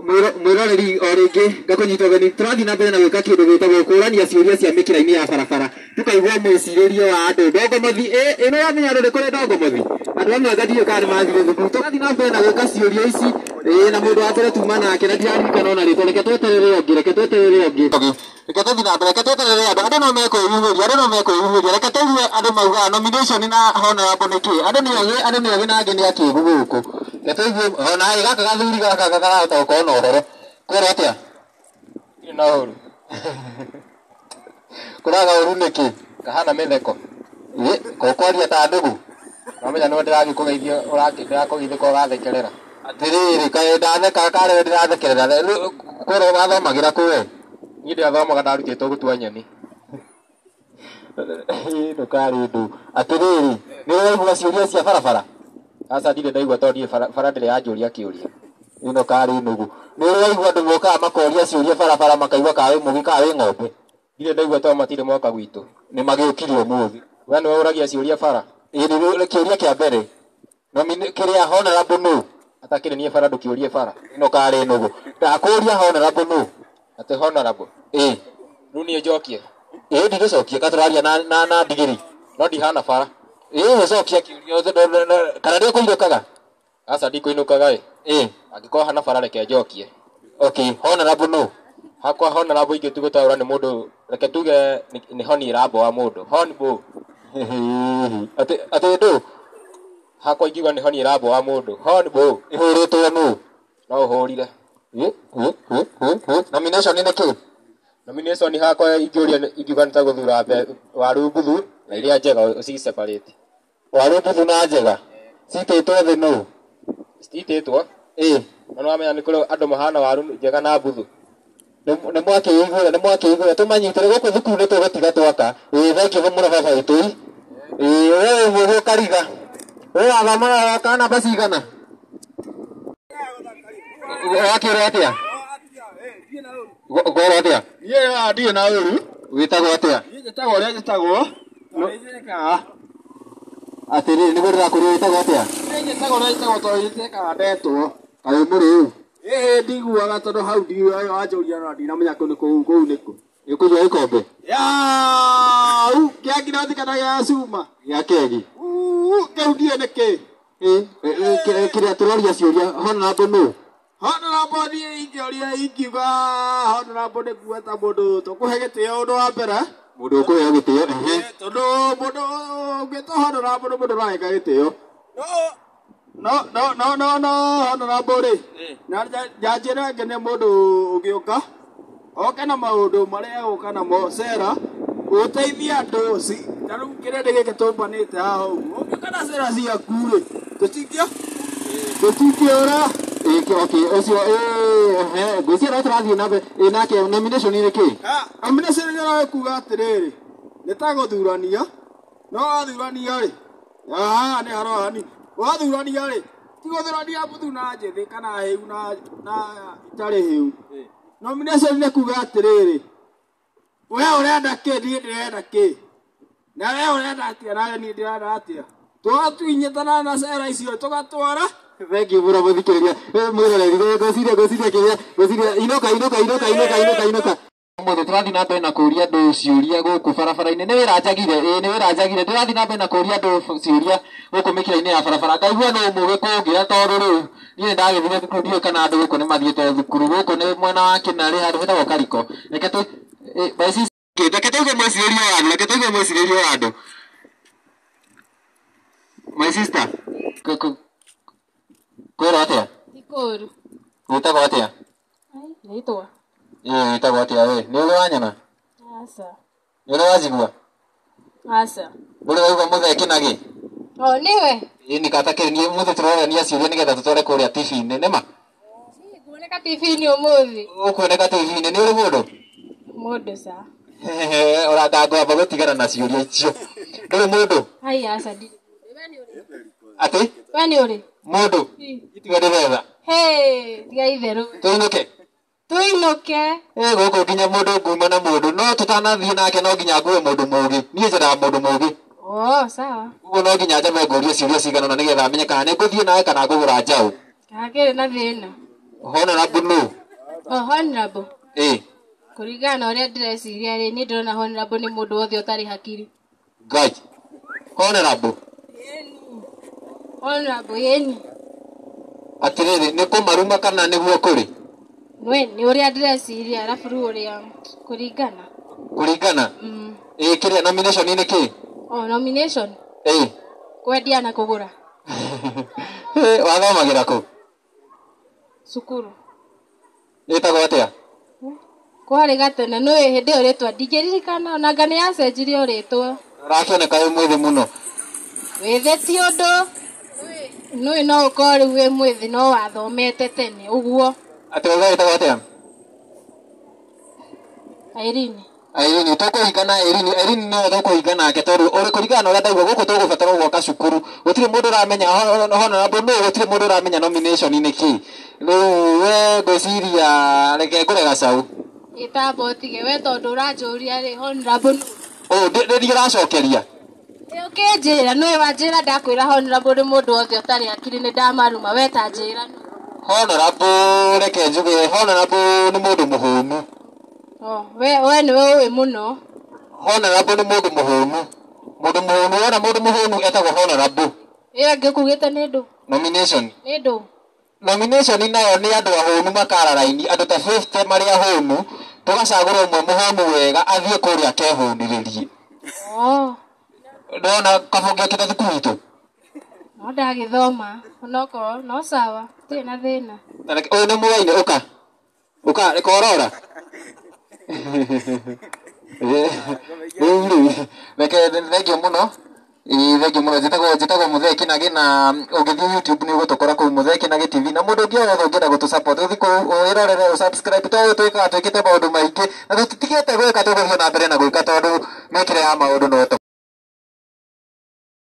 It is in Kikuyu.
Mwiroreri o rĩngĩ ngakũnyita ũgeni, tũrathiĩ na mbere na gwĩka kĩndũ gĩtagwo kũrania ciũria cia mĩkĩra-inĩ ya barabara, tũkaigua mwĩcirĩrie wa andũ. Ndongomothi ĩno yamenya andũ nĩ kũrĩ ndongomothi, andũ amwe anga ndiũĩ kana nĩ mathire thukuru. Tũgathiĩ na mbere na gwĩka ciũria ici ĩĩ, na mũndũ wa mbere tuma nake na ndiraririkana ona rĩtwa. Reke tweterere ũngĩ, reke tweterere ũngĩ, reke tũthiĩ na mbere, reke tweterere andũ. Andũ no mekwĩyumĩria, andũ no mekwĩyumĩria. Reke tũigue andũ maugaga nomination na honorable nĩ kĩ. Andũ nĩ ogĩ, andũ nĩ ogĩ na angĩ nĩ akĩgu gũkũ. Reke tũigue ona ĩ gaka gathuri gaka karahota gũkorwo na ũhoro. Kwĩrwo atĩa? Ndirĩ na ũru. Kũraga ũru nĩkĩ? Kahana mĩtheko. Ĩ kokwaria ta ndũgũ. Wamenya nĩwe ndĩragĩkũgeithia, ndĩrakũgeithia ko ũrathekerera. Atĩrĩrĩ, kaĩ ndatheka karĩ we ndĩrathekerera? Kwĩrwo wathomagĩra kũ we? Niĩ ndĩrathomaga, ndarutĩtwo gũtua nyeni. Ndũkarĩ ndũ. Atĩrĩrĩ, nĩ ũraigua ciũria cia barabara? Aca, ndirĩ ndaigua tondũ niĩ bara ndĩrĩ yanjũria kĩũria. Ĩno karĩ nũgũ. Nĩ ũraigua andũ mokaga makoria ciũria barabara makaigua ka wĩ mũgĩ ka wĩ ng'ombe? Ndirĩ ndaigua tondũ matirĩ moka gwitũ. Nĩ magĩũkire ũmũthĩ. We nĩwe ũragia ciũria bara? Ĩ nĩ kĩũria kĩa mbere. Kĩrĩa honorable nũ? Atakĩrĩ niĩ bara, ndũkĩũrie bara. Ĩno karĩ nũgũ. Ndakũria honorable nũ? Atĩ honorable? Ĩ. Rĩu niĩ njokie? Ĩ ndigũcokia, ka tũraria na ndigiri. No ndihana bara. Ĩ ũcokia kĩũria kana nĩ ũkũinũkaga? Aca, ndikũinũkaga ĩ. Ĩ. Angĩkorwo hana bara reke njokie. Okay, honorable nũ? Hakwa honorable ingĩtua gũtaũra nĩ mũndũ, reke tuge nĩ honi ĩramboa mũndũ. Hon bo. Atĩ atĩ ndũ? Hakwa ingiuga nĩ honi ĩramboa mũndũ. Hon bo. Ĩhũrĩtwo nũ? No ũhũrire. Nomination nĩ kĩ? Nomination hakwa ingĩũria ingiuga nĩ ta gũthura waru mbuthu na iria njega ũci separate. Waru mbuthu na njega citĩtwo thĩ nũ? Citĩtwo? Ĩ. No nĩwamenya nĩ kũrĩ andũ mahana waru njega na mbuthu. Nĩ mwakĩiguĩra, nĩ mwakĩiguĩra, tũmanyitĩre gũkũ thukuru nĩ tũgũtiga twaka. Ĩ thank you mũno baba witũ. Ĩ we wĩ mũgĩ ũkariga. We wathomaga ka namba cigana? Wakĩrwo atĩa? Ngorwo atĩa? Niĩ ndirĩ na ũru. Wĩtagwo atĩa? Niĩ njĩtagwo ũrĩa njĩtagwo. Nĩnjĩkaga. Atĩrĩrĩ, nĩguo ndĩrakũria wĩtagwo atĩa? Niĩ njĩtagwo ũrĩa njĩtagwo tondũ nĩnjĩkaga ndetwo. Kaĩ mũrĩu? Ĩhĩ, ndiguaga tondũ hau ndiguaga wanjũria no ndinamenya kũu nĩ kũu kũu nĩ kũ. Nĩ ũkũnyua gĩkombe? Yau, kĩa ngirathi kana gĩa cuma? Gĩa kegi. Kĩu ndiũĩ nĩ kĩ. Kĩrĩa tũroria ciũria honorable nũ? Honorable niĩ ingĩũria ingiuga honorable nĩ kuga ta mũndũ tũkũhe gĩtĩo ũndũ wa mbere. Mũndũ ũkũheo gĩtĩo, ehe. Tondũ mũndũ ũngĩtwo honorable nĩ mũndũ ũraheka gĩtĩo. No no no no no honorable rĩ, na njanjĩra ĩngĩ nĩ mũndũ ũngĩũka oke na maũndũ marĩa egũka namo cera gũteithia andũ ta rĩu kĩrĩndĩ gĩkĩ tũmbanĩte haha ũguo, ũngĩũka na cera ciaku rĩ, tũtingĩũra. Okay, ũcio ehe, ngwĩciria no tũrathiĩ na mbere. Ĩ nake nomination nĩ kĩ? Nomination nĩ kuga atĩrĩrĩ, nĩ ta gũthurania, no wathurania rĩ, haha nĩ harohani, wathurania rĩ, ti gũthurania mbuthu na njĩthĩ kana hĩu na itarĩ hĩu. Nomination nĩ kuga atĩrĩrĩ, we ũrenda kĩ, niĩ ndĩrenda kĩ, na we ũrenda atĩa, nawe niĩ ndĩrenda atĩa, tũgatuinyitana na cera icio tũgatwara. Thank you mũno mũthikĩrĩria. Mwĩroreri, ngwĩciria ngwĩciria kĩrĩa ngwĩciria inoka inoka inoka inoka inoka inoka. Ũmũthĩ tũrathiĩ na mbere na kũria andũ ciũria gũkũ barabara-inĩ. Nĩ wĩra njagire, ĩ nĩ wĩra njagire. Ndĩrathiĩ na mbere na kũria andũ ciũria gũkũ mĩkĩra-inĩ ya barabara. Ngaigua no mũgĩ kũngĩra tondũ rĩu niĩ nĩndagĩthire thukuru, ndiũĩ kana andũ gũkũ nĩ mathiĩte thukuru. Gũkũ nĩ mwena wa Kĩnarĩ handũ hetagwo Kariko. Reke tũ my sister, reke tũigue mwĩcirĩrie wa andũ, reke tũigue mwĩcirĩrie wa andũ. My sister, kwĩrwo atĩa? Ti kũũru. Wĩtagwo atĩa? Rĩtwa. Ĩ wĩtagwo atĩa we? Nĩ ũrĩ wanyona? Aca. Nĩ ũrĩ wanjigua? Aca. Ndũrĩ waigua mũthee Kĩnagĩ? O nĩwe? Ĩ nĩ katakĩrĩ niĩ ũmũthĩ tũrorania ciũria nĩgetha tũtware kũrĩa TV-inĩ, nĩ ma? Nguoneka TV-inĩ ũmũthĩ. Ũkuoneka TV-inĩ, nĩ ũrĩ mũndũ? Mũndũ ca. Ũrangangwamba gũtigana na ciũria icio. Ndũrĩ mũndũ? Ai aca ndirĩ. Atĩ? We nĩ ũrĩ? Mũndũ? Itiwe ndĩretha. Hĩ, tiga itherũ. Tũinũke? Tũinũke. Ĩ gũkũ nginya mũndũ nguma na mũndũ, no tũtanathiĩ nake no nginya ngue mũndũ mũgĩ. Niĩ njendaga mũndũ mũgĩ. Oh, sawa. Ũguo no nginya njambe ngũrie ciũria cigana ũna nĩgetha menye kana nĩ ngũthiĩ nawe kana ngũgũra njaũ. Hakĩrĩ na thĩna. Honorable nũ? Oh, honorable. Ĩ. Kũringana na ũrĩa ndĩreciria rĩ, niĩ ndĩrona honorable nĩ mũndũ wothe ũtarĩ hakiri. Ngai. Honorable. Honorable yeni. Atiriri, nĩ kũmaruma kana nĩguo kũrĩ? We nĩ ũrĩa ndĩreciria arabu rĩu ũrĩa kũringana. Kũringana? Ĩ, kĩrĩa nomination nĩ kĩ? Oh, nomination. Ĩ. Kwendia na kũgũra. Wathomagĩra kũ? Cukuru. Ĩtagwo atĩa? Kwarĩ gatene nĩ hĩndĩ ĩyo rĩtwa ndingĩririkana onanga nĩ yacenjirio rĩtwa. Ũrakĩoneka wĩ mwĩthĩ mũno. Wĩthĩ ti ũndũ. Nũĩ no ũkorwo rĩu wĩ mwĩthĩ no wathomete tene ũguo. Atĩ wauga ĩtagwo atĩa? Irene. Irene, tũkũhinga na Irene. Irene nĩwe tũkũhinga nake tondũ ũrĩ kũringana na ũrĩa ndaigua gũkũ tũgũbatara gwaka cukuru. Gũtirĩ mũndũ ũramenya honorable nũ, gũtirĩ mũndũ ũramenya nomination nĩ kĩ. Rĩu we ngwĩciria reke ngũre gacau. Ĩtamba ũtige we tondũ ũranjũria rĩ honorable nũ. Ũ ndiracokeria. Ĩ ũkĩnjĩra nũĩ wanjĩra ndakwĩra honorable nĩ mũndũ wothe ũtarĩ hakiri nĩ ndamaruma we ta njĩra nũ. Honorable reke njuge honorable nĩ mũndũ mũhũnu. Oh, we nĩwe ũĩ mũno. Honorable nĩ mũndũ mũhũnu. Mũndũ mũhũnu wona mũndũ mũhũnu etagwo honorable. Ĩyo ĩngĩ ũkugĩte nĩ ndũ? Nomination. Nĩ ndũ? Nomination nayo nĩ andũ ahũnu makara raini, andũ ta 50 marĩ ahũnu, tũgacagũra ũmwe mũhũnu wega athiĩ kũrĩa akehũnĩrĩrie. Oh. Ndona kabunge kĩte thukuru itũ? No ndagĩthoma, onokorwo no sawa, gũtirĩ na thĩna. Ũyũ nĩ mũraini, ũka. Ũka, reke ũrora. Rĩu rĩ, reke thengio mũno. Ĩĩ thengio mũno, njĩtagwo Mũthee Kĩnagĩ na ũngĩthiĩ YouTube nĩ ũgũtũkora kũu Mũthee Kĩnagĩ TV na mũndũ ũngĩ o wothe ũngĩenda gũtũ support ũthiĩ kũu wĩrorere ũ subscribe tondũ twĩkaga twĩkĩte maũndũ maingĩ na tũtitigĩte gwĩka tũgũthiĩ na mbere na gwĩka tondũ mĩkĩre ya maũndũ no